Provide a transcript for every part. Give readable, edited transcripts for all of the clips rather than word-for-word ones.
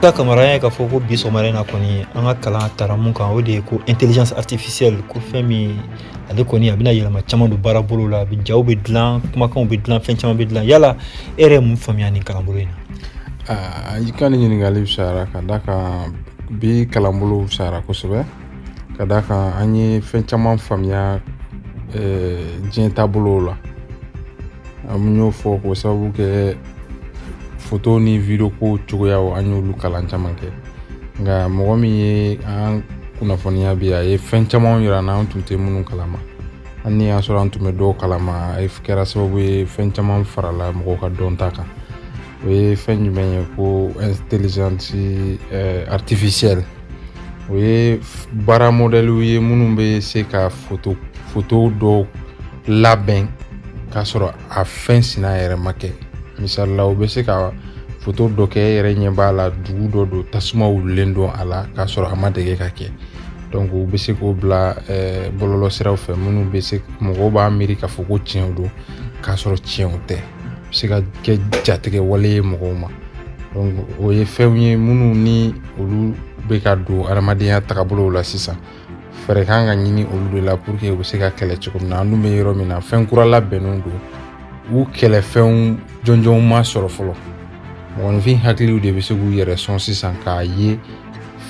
Ka Kamara ye k'a fɔ ko bi sɔgɔmada in na kɔni, an ka kalan tara mun kan, o de ye ko intelligence artificielle, ko fɛn min ale kɔni a bɛna yɛlɛma caman don baara bolo la. A bɛ jaw bɛ dilan, kumakanw bɛ dilan, fɛn caman bɛ dilan. Yala e yɛrɛ ye mun faamuya nin kalanbolo in na? I ka nin ɲininkali fisayara ka da kan bi kalanbolo fisayara kosɛbɛ, ka da kan an ye fɛn caman faamuya diɲɛ taabolow la. An y'o fɔ k'o sababu kɛ foto ni video ko cogoyaw, an y'olu kalan caman kɛ. Nka mɔgɔ min ye an kunnafoniya bi, a ye fɛn caman yira an na, an tun tɛ minnu kalama. Hali ni y'a sɔrɔ an tun bɛ dɔw kalama, a kɛra sababu ye fɛn caman farala mɔgɔw ka dɔnta kan. O ye fɛn jumɛn ye? Ko intelligence artificielle, o ye baara modɛliw ye minnu bɛ se ka foto dɔw labɛn k'a sɔrɔ a fɛn sina yɛrɛ ma kɛ. Misali la, u bɛ se ka foto dɔ kɛ, e yɛrɛ ɲɛ b'a la, dugu dɔ don, tasuma wulilen don a la, k'a sɔrɔ a ma dege ka kɛ. Donc u bɛ se k'o bila bɔlɔlɔ siraw fɛ, minnu bɛ se mɔgɔw b'a miiri k'a fɔ ko tiɲɛ don, k'a sɔrɔ tiɲɛw tɛ. A bɛ se ka kɛ jatigɛ wale ye mɔgɔw ma. Donc o ye fɛnw ye minnu ni olu bɛ ka don adamadenya tagabolow la sisan. Fɛɛrɛ kan ka ɲini olu de la pour que u bɛ se ka kɛlɛ cogo min na. An dun bɛ yɔrɔ min na, fɛn kura labɛnnen don, u kɛlɛfɛnw jɔnjɔnw ma sɔrɔ fɔlɔ. Mɔgɔninfin hakiliw de bɛ se k'u yɛrɛ sɔn sisan k'a ye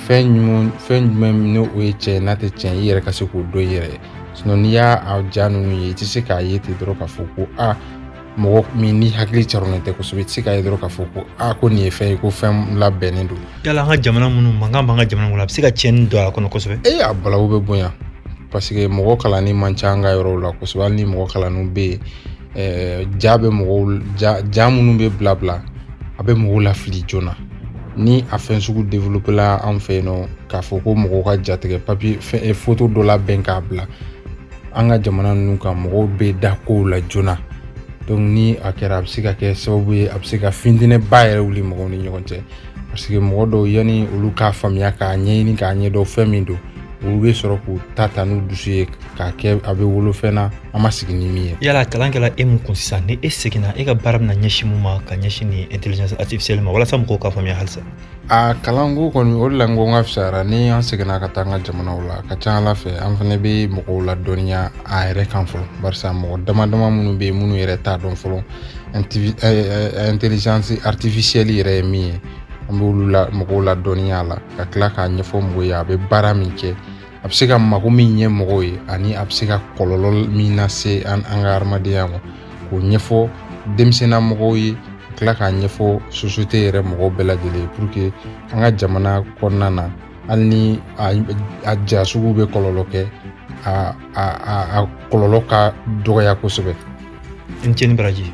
fɛn jumɛn, fɛn jumɛn n'o ye tiɲɛ ye, n'a tɛ tiɲɛ, i yɛrɛ ka se k'o dɔn i yɛrɛ ye. Ni y'a a ja ninnu ye, i tɛ se k'a ye ten dɔrɔn k'a fɔ ko a mɔgɔ min ni hakili caronnen tɛ kosɛbɛ, i tɛ se k'a ye dɔrɔn k'a fɔ ko a ko nin ye fɛn ye, ko fɛn labɛnnen don. Yala an ka jamana minnu mankan b'an ka jamana kɔnɔ, a bɛ se ka tiɲɛni don a kɔnɔ kosɛbɛ? E, a balawu bɛ bonya, parce que mɔgɔ kalanni man ca an ka yɔrɔw la kosɛbɛ. Hali ni mɔgɔ kalanniw bɛ yen, ja bɛ mɔgɔw ja, ja minnu bɛ bila bila, a bɛ mɔgɔw lafili joona. Ni a fɛn sugu développé la an fɛ yen nɔ, k'a fɔ ko mɔgɔw ka jatigɛ papier fɛn foto dɔ labɛn k'a bila an ka jamana ninnu kan, mɔgɔw bɛ da kow la joona. Donc ni a kɛra, a bɛ se ka kɛ sababu ye, a bɛ se ka fitinɛba yɛrɛ wuli mɔgɔw ni ɲɔgɔn cɛ, parce que mɔgɔ dɔw, yanni olu k'a faamuya, k'a ɲɛɲini, k'a ɲɛdɔn fɛn min don, olu bɛ sɔrɔ k'u ta ta n'u dusu ye k'a kɛ a bɛ wolo fɛn na an ma sigi ni min ye. Yala kalan kɛla e mun kun sisan, ni e seginna, e ka baara bɛna ɲɛsin mun ma ka ɲɛsin nin intelligence artificielle ma, walasa mɔgɔw k'a faamuya halisa? A kalanko kɔni, o de la n ko n ka fisayara. Ni an seginna ka taa an ka jamanaw la, a ka ca ala fɛ an fana bɛ mɔgɔw ladɔnniya a yɛrɛ kan fɔlɔ, barisa mɔgɔ dama dama minnu bɛ yen, minnu yɛrɛ t'a dɔn fɔlɔ intelligence artificielle yɛrɛ ye min ye, an b'olu la mɔgɔw ladɔnniya a la, ka tila k'a ɲɛfɔ mɔgɔw ye a bɛ baara min kɛ, a bɛ se ka mako min ɲɛ mɔgɔw ye, ani a bɛ se ka kɔlɔlɔ min lase an ka hadamadenya ma, k'o ɲɛfɔ denmisɛnnin mɔgɔw ye, ka tila k'a ɲɛfɔ société yɛrɛ mɔgɔw bɛɛ lajɛlen ye, pour que an ka jamana kɔnɔna na, hali ni a ja sugu bɛ kɔlɔlɔ kɛ, a kɔlɔlɔ ka dɔgɔya kosɛbɛ. I ni ce ni baraji.